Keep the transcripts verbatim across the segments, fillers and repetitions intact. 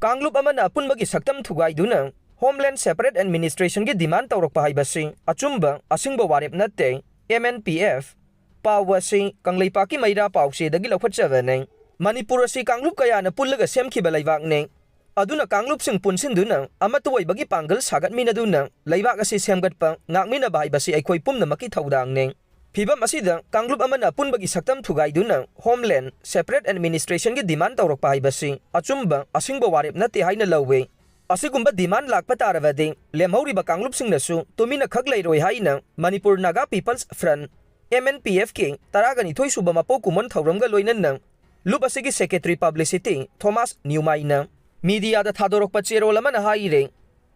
ꯀꯥꯡꯂꯨꯞ ꯑꯃꯅ ꯑꯄꯨꯟꯕꯒꯤ ꯁꯛꯇꯝ ꯊꯨꯒꯥꯏꯗꯨꯅ Homeland Separate Administrationꯒꯤ demand ꯇꯧꯔꯛꯄ ꯍꯥꯏꯕꯁꯤ ꯑꯆꯨꯝꯕ, ꯑꯁꯦꯡꯕ ꯋꯥꯔꯦꯞ ꯅꯠꯇꯦ꯫ M N P F꯫ ꯄꯥꯎ ꯑꯁꯤ ꯀꯪꯂꯩꯄꯥꯛꯀꯤ ꯃꯩꯔꯥ ꯄꯥꯎꯆꯦꯗꯒꯤ ꯂꯧꯈꯠꯆꯕꯅꯤ꯫ ꯃꯅꯤꯄꯨꯔ ꯑꯁꯤ ꯀꯥꯡꯂꯨꯞ ꯀꯌꯥꯅ ꯄꯨꯜꯂꯒ ꯁꯦꯝꯈꯤꯕ ꯂꯩꯕꯥꯛꯅꯤ꯫ ꯑꯗꯨꯅ ꯀꯥꯡꯂꯨꯞꯁꯤꯡ ꯄꯨꯟꯁꯤꯟꯗꯨꯅ ꯑꯃꯠꯇ ꯑꯣꯏꯕꯒꯤ ꯄꯥꯡꯒꯜ ꯁꯥꯒꯠꯃꯤꯟꯅꯗꯨꯅ ꯂꯩꯕꯥꯛ ꯑꯁꯤ ꯁꯦꯝꯒꯠꯄ, ꯉꯥꯛꯃꯤꯟꯅꯕ ꯍꯥꯏꯕꯁꯤ ꯑꯩꯈꯣꯏ ꯄꯨꯝꯅꯃꯛꯀꯤ ꯊꯧꯗꯥꯡꯅꯤ꯫ ꯐꯤꯚꯝ ꯑꯁꯤꯗ ꯀꯥꯡꯂꯨꯞ ꯑꯃꯅ ꯑꯄꯨꯟꯕꯒꯤ ꯁꯛꯇꯝ ꯊꯨꯒꯥꯏꯗꯨꯅ Homeland Separate Administrationꯒꯤ demand ꯇꯧꯔꯛꯄ ꯍꯥꯏꯕꯁꯤ ꯑꯆꯨꯝꯕ, ꯑꯁꯦꯡꯕ ꯋꯥꯔꯦꯞ ꯅꯠꯇꯦ ꯍꯥꯏꯅ ꯂꯧꯏ꯫ ꯑꯁꯤꯒꯨꯝꯕ demand ꯂꯥꯛꯄ ꯇꯥꯔꯕꯗꯤ ꯂꯦꯝꯍꯧꯔꯤꯕ ꯀꯥꯡꯂꯨꯞꯁꯤꯡꯅꯁꯨ ꯇꯨꯃꯤꯟꯅ ꯈꯛ ꯂꯩꯔꯣꯏ ꯍꯥꯏꯅ Manipur Naga People's Front, M N P Fꯀꯤ ꯇꯔꯥꯒ ꯅꯤꯊꯣꯏ ꯁꯨꯕ ꯃꯄꯣꯛ ꯀꯨꯝꯑꯣꯟ ꯊꯧꯔꯝꯒ ꯂꯣꯏꯅꯅ ꯂꯨꯞ ꯑꯁꯤꯒꯤ secretary publicity ꯊꯣꯃꯥꯁ ꯅ꯭ꯌꯨꯃꯥꯏꯅ mediaꯗ ꯊꯥꯗꯣꯔꯛꯄ ꯆꯦꯔꯣꯜ ꯑꯃꯅ ꯍꯥꯏꯔꯦ꯫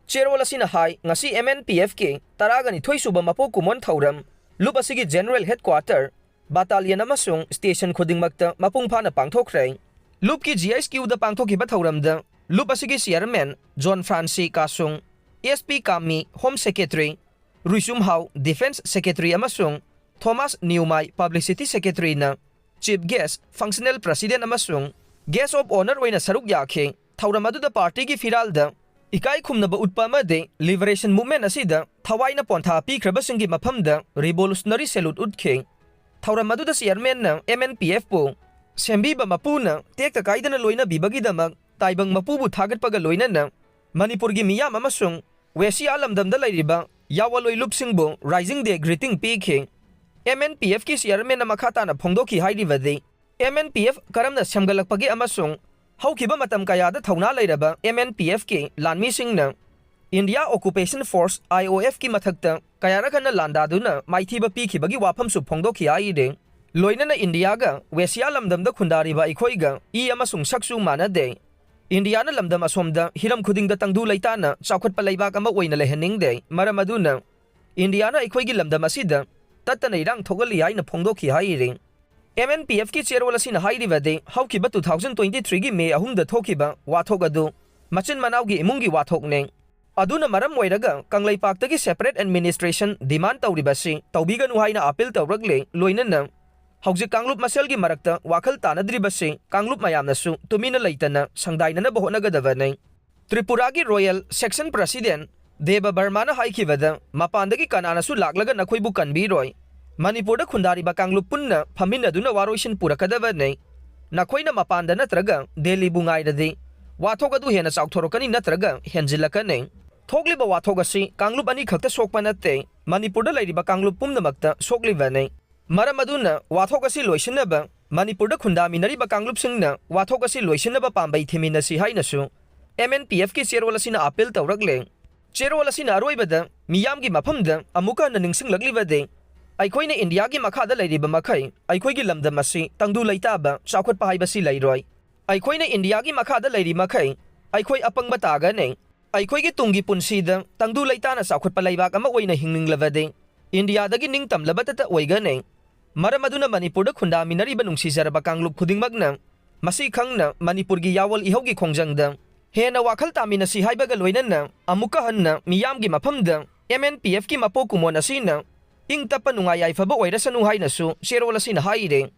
ꯆꯦꯔꯣꯜ ꯑꯁꯤꯅ ꯍꯥꯏ, ꯉꯁꯤ M N P Fꯀꯤ ꯇꯔꯥꯒ ꯅꯤꯊꯣꯏ ꯁꯨꯕ ꯃꯄꯣꯛ ꯀꯨꯝꯑꯣꯟ ꯊꯧꯔꯝ ꯂꯨꯞ ꯑꯁꯤꯒꯤ general headquarter, battalion ꯑꯃꯁꯨꯡ station ꯈꯨꯗꯤꯡꯃꯛꯇ ꯃꯄꯨꯡ ꯐꯥꯅ ꯄꯥꯡꯊꯣꯛꯈ꯭ꯔꯦ꯫ ꯂꯨꯞꯀꯤ G H Qꯗ ꯄꯥꯡꯊꯣꯛꯈꯤꯕ ꯊꯧꯔꯝꯗ ꯂꯨꯞ ꯑꯁꯤꯒꯤ chairman John Francis Kashung, S P Kami, Home Secretary, Ruichumhao, Defence Secretary, ꯑꯃꯁꯨꯡ ꯊꯣꯃꯥꯁ ꯅ꯭ꯌꯨꯃꯥꯏ, Publicity Secretaryꯅ chief guest, functional president ꯑꯃꯁꯨꯡ guest of honour ꯑꯣꯏꯅ ꯁꯔꯨꯛ ꯌꯥꯈꯤ꯫ ꯊꯧꯔꯝ ꯑꯗꯨꯗ partyꯒꯤ ꯐꯤꯔꯥꯜꯗ ꯏꯀꯥꯏ ꯈꯨꯝꯅꯕ ꯎꯠꯄ ꯑꯃꯗꯤ liberation movement ꯑꯁꯤꯗ ꯊꯋꯥꯏꯅ ꯄꯣꯟꯊꯥ ꯄꯤꯈ꯭ꯔꯕꯁꯤꯡꯒꯤ ꯃꯐꯝꯗ revolutionary salute ꯎꯠꯈꯤ꯫ ꯊꯧꯔꯝ ꯑꯗꯨꯗ chairmanꯅ M N P Fꯄꯨ ꯁꯦꯝꯕꯤꯕ ꯃꯄꯨꯅ ꯇꯦꯛꯇ ꯀꯥꯏꯗꯅ ꯂꯣꯏꯅꯕꯤꯕꯒꯤꯗꯃꯛ ꯇꯥꯏꯕꯪ ꯃꯄꯨꯕꯨ ꯊꯥꯒꯠꯄꯒ ꯂꯣꯏꯅꯅ ꯃꯅꯤꯄꯨꯔꯒꯤ ꯃꯤꯌꯥꯝ ꯑꯃꯁꯨꯡ ꯋꯦꯁꯤꯌꯥ ꯂꯝꯗꯝꯗ ꯂꯩꯔꯤꯕ ꯌꯥꯋꯂꯣꯏ ꯂꯨꯞꯁꯤꯡꯕꯨ Rising Day greeting ꯄꯤꯈꯤ꯫ M N P Fꯀꯤ chairmanꯅ ꯃꯈꯥ ꯇꯥꯅ ꯐꯣꯡꯗꯣꯛꯈꯤ ꯍꯥꯏꯔꯤꯕꯗꯤ, M N P F ꯀꯔꯝꯅ ꯁꯦꯝꯒꯠꯂꯛꯄꯒꯦ ꯑꯃꯁꯨꯡ ꯍꯧꯈꯤꯕ ꯃꯇꯝ ꯀꯌꯥꯗ ꯊꯧꯅꯥ ꯂꯩꯔꯕ M N P Fꯀꯤ ꯂꯥꯟꯃꯤꯁꯤꯡꯅ India Occupation Force, I O Fꯀꯤ ꯃꯊꯛꯇ ꯀꯌꯥꯔꯛ ꯍꯟꯅ ꯂꯥꯟꯗꯥꯗꯨꯅ ꯃꯥꯏꯊꯤꯕ ꯄꯤꯈꯤꯕꯒꯤ ꯋꯥꯐꯝꯁꯨ ꯐꯣꯡꯗꯣꯛꯈꯤ ꯍꯥꯏꯔꯤ꯫ ꯂꯣꯏꯅꯅ ꯏꯟꯗꯤꯌꯥꯒ ꯋꯦꯁꯤꯌꯥ ꯂꯝꯗꯝꯗ ꯈꯨꯟꯗꯥꯔꯤꯕ ꯑꯩꯈꯣꯏꯒ ꯏ ꯑꯃꯁꯨꯡ ꯁꯛꯁꯨ ꯃꯥꯟꯅꯗꯦ꯫ ꯏꯟꯗꯤꯌꯥꯅ ꯂꯝꯗꯝ ꯑꯁꯣꯝꯗ ꯍꯤꯔꯝ ꯈꯨꯗꯤꯡꯗ ꯇꯪꯗꯨ ꯂꯩꯇꯥꯅ ꯆꯥꯎꯈꯠꯄ ꯂꯩꯕꯥꯛ ꯑꯃ ꯑꯣꯏꯅ ꯂꯩꯍꯟꯅꯤꯡꯗꯦ꯫ ꯃꯔꯝ ꯑꯗꯨꯅ ꯏꯟꯗꯤꯌꯥꯅ ꯑꯩꯈꯣꯏꯒꯤ ꯂꯝꯗꯝ ꯑꯁꯤꯗ ꯇꯠꯇꯅ ꯏꯔꯥꯡ ꯊꯣꯛꯍꯜꯂꯤ ꯍꯥꯏꯅ ꯐꯣꯡꯗꯣꯛꯈꯤ ꯍꯥꯏꯔꯤ꯫ M N P Fꯀꯤ ꯆꯦꯔꯣꯜ ꯑꯁꯤꯅ ꯍꯥꯏꯔꯤꯕꯗꯤ, ꯍꯧꯈꯤꯕ two thousand twenty threeꯒꯤ May ꯑꯍꯨꯝꯗ ꯊꯣꯛꯈꯤꯕ ꯋꯥꯊꯣꯛ ꯑꯗꯨ ꯃꯆꯤꯟ ꯃꯅꯥꯎꯒꯤ ꯏꯃꯨꯡꯒꯤ ꯋꯥꯊꯣꯛꯅꯤ꯫ ꯑꯗꯨꯅ ꯃꯔꯝ ꯑꯣꯏꯔꯒ ꯀꯪꯂꯩꯄꯥꯛꯇꯒꯤ separate administration demand ꯇꯧꯔꯤꯕꯁꯤ ꯇꯧꯕꯤꯒꯅꯨ ꯍꯥꯏꯅ appeal ꯇꯧꯔꯛꯂꯦ꯫ ꯂꯣꯏꯅꯅ ꯍꯧꯖꯤꯛ ꯀꯥꯡꯂꯨꯞ ꯃꯁꯦꯜꯒꯤ ꯃꯔꯛꯇ ꯋꯥꯈꯜ ꯇꯥꯅꯗ꯭ꯔꯤꯕꯁꯤ ꯀꯥꯡꯂꯨꯞ ꯃꯌꯥꯝꯅꯁꯨ ꯇꯨꯃꯤꯟꯅ ꯂꯩꯇꯅ ꯁꯪꯗꯥꯏꯅꯅꯕ ꯍꯣꯠꯅꯒꯗꯕꯅꯤ꯫ ꯇ꯭ꯔꯤꯄꯨꯔꯥꯒꯤ Royal Section President ꯗꯦꯕ ꯕꯔꯃꯥꯅ ꯍꯥꯏꯈꯤꯕꯗ, "ꯃꯄꯥꯟꯗꯒꯤ ꯀꯅꯥꯅꯁꯨ ꯂꯥꯛꯂꯒ ꯅꯈꯣꯏꯕꯨ ꯀꯟꯕꯤꯔꯣꯏ꯫ ꯃꯅꯤꯄꯨꯔꯗ ꯈꯨꯟꯗꯥꯔꯤꯕ ꯀꯥꯡꯂꯨꯞ ꯄꯨꯟꯅ ꯐꯝꯃꯤꯟꯅꯗꯨꯅ ꯋꯥꯔꯣꯏꯁꯤꯟ ꯄꯨꯔꯛꯀꯗꯕꯅꯤ꯫ ꯅꯈꯣꯏꯅ ꯃꯄꯥꯟꯗ ꯅꯠꯇ꯭ꯔꯒ ꯗꯦꯜꯂꯤꯕꯨ ꯉꯥꯏꯔꯗꯤ ꯋꯥꯊꯣꯛ ꯑꯗꯨ ꯍꯦꯟꯅ ꯆꯥꯎꯊꯣꯔꯛꯀꯅꯤ ꯅꯠꯇ꯭ꯔꯒ ꯍꯦꯟꯖꯤꯜꯂꯛꯀꯅꯤ꯫ ꯊꯣꯛꯂꯤꯕ ꯋꯥꯊꯣꯛ ꯑꯁꯤ ꯀꯥꯡꯂꯨꯞ ꯑꯅꯤꯈꯛꯇ ꯁꯣꯛꯄ ꯅꯠꯇꯦ, ꯃꯅꯤꯄꯨꯔꯗ ꯂꯩꯔꯤꯕ ꯀꯥꯡꯂꯨꯞ ꯄꯨꯝꯅꯃꯛꯇ ꯁꯣꯛꯂꯤꯕꯅꯤ꯫ ꯃꯔꯝ ꯑꯗꯨꯅ ꯋꯥꯊꯣꯛ ꯑꯁꯤ ꯂꯣꯏꯁꯤꯟꯅꯕ ꯃꯅꯤꯄꯨꯔꯗ ꯈꯨꯟꯗꯥꯃꯤꯟꯅꯔꯤꯕ ꯀꯥꯡꯂꯨꯞꯁꯤꯡꯅ ꯋꯥꯊꯣꯛ ꯑꯁꯤ ꯂꯣꯏꯁꯤꯟꯅꯕ ꯄꯥꯝꯕꯩ ꯊꯤꯃꯤꯟꯅꯁꯤ" ꯍꯥꯏꯅꯁꯨ M N P F ꯀꯤ ꯆꯦꯔꯣꯜ ꯑꯁꯤꯅ ꯑꯥꯄꯤꯜ ꯇꯧꯔꯛꯂꯦ꯫ ꯆꯦꯔꯣꯜ ꯑꯁꯤꯅ ꯑꯔꯣꯏꯕꯗ ꯃꯤꯌꯥꯝꯒꯤ ꯃꯐꯝꯗ ꯑꯃꯨꯛꯀ ꯍꯟꯅ ꯅꯤꯡꯁꯤꯡꯂꯛꯂꯤꯕꯗꯤ, ꯑꯩꯈꯣꯏꯅ ꯏꯟꯗꯤꯌꯥꯒꯤ ꯃꯈꯥꯗ ꯂꯩꯔꯤꯕ ꯃꯈꯩ ꯑꯩꯈꯣꯏꯒꯤ ꯂꯝꯗꯝ ꯑꯁꯤ ꯇꯪꯗꯨ ꯂꯩꯇꯥꯕ ꯆꯥꯎꯈꯠꯄ ꯍꯥꯏꯕꯁꯤ ꯂꯩꯔꯣꯏ꯫ ꯑꯩꯈꯣꯏꯅ ꯏꯟꯗꯤꯌꯥꯒꯤ ꯃꯈꯥꯗ ꯂꯩꯔꯤ ꯃꯈꯩ ꯑꯩꯈꯣꯏ ꯑꯄꯪꯕ ꯇꯥꯒꯅꯤ꯫ ꯑꯩꯈꯣꯏꯒꯤ ꯇꯨꯡꯒꯤ ꯄꯨꯟꯁꯤꯗ ꯇꯪꯗꯨ ꯂꯩꯇꯥꯅ ꯆꯥꯎꯈꯠꯄ ꯂꯩꯕꯥꯛ ꯑꯃ ꯑꯣꯏꯅ ꯍꯤꯡꯅꯤꯡꯂꯕꯗꯤ ꯏꯟꯗꯤꯌꯥꯗꯒꯤ ꯅꯤꯡꯇꯝꯂꯕꯇꯇ ꯑꯣꯏꯒꯅꯤ꯫ ꯃꯔꯝ ꯑꯗꯨꯅ ꯃꯅꯤꯄꯨꯔꯗ ꯈꯨꯟꯗꯥꯃꯤꯟꯅꯔꯤꯕ ꯅꯨꯡꯁꯤꯖꯔꯕ ꯀꯥꯡꯂꯨꯞ ꯈꯨꯗꯤꯡꯃꯛꯅ ꯃꯁꯤ ꯈꯪꯅ ꯃꯅꯤꯄꯨꯔꯒꯤ ꯌꯥꯑꯣꯜ ꯏꯍꯧꯒꯤ ꯈꯣꯡꯖꯪꯗ ꯍꯦꯟꯅ ꯋꯥꯈꯜ ꯇꯥꯃꯤꯟꯅꯁꯤ ꯍꯥꯏꯕꯒ ꯂꯣꯏꯅꯅ ꯑꯃꯨꯛꯀ ꯍꯟꯅ ꯃꯤꯌꯥꯝꯒꯤ ꯃꯐꯝꯗ M N P F ꯀꯤ ꯃꯄꯣꯛ ꯀꯨꯝꯑꯣꯟ ꯑꯁꯤꯅ ꯏꯪ ꯇꯞꯄ ꯅꯨꯡꯉꯥꯏ ꯌꯥꯏꯐꯕ ꯑꯣꯏꯔꯁꯅꯨ ꯍꯥꯏꯅꯁꯨ ꯆꯦꯔꯣꯜ ꯑꯁꯤꯅ ꯍꯥꯏꯔꯦ꯫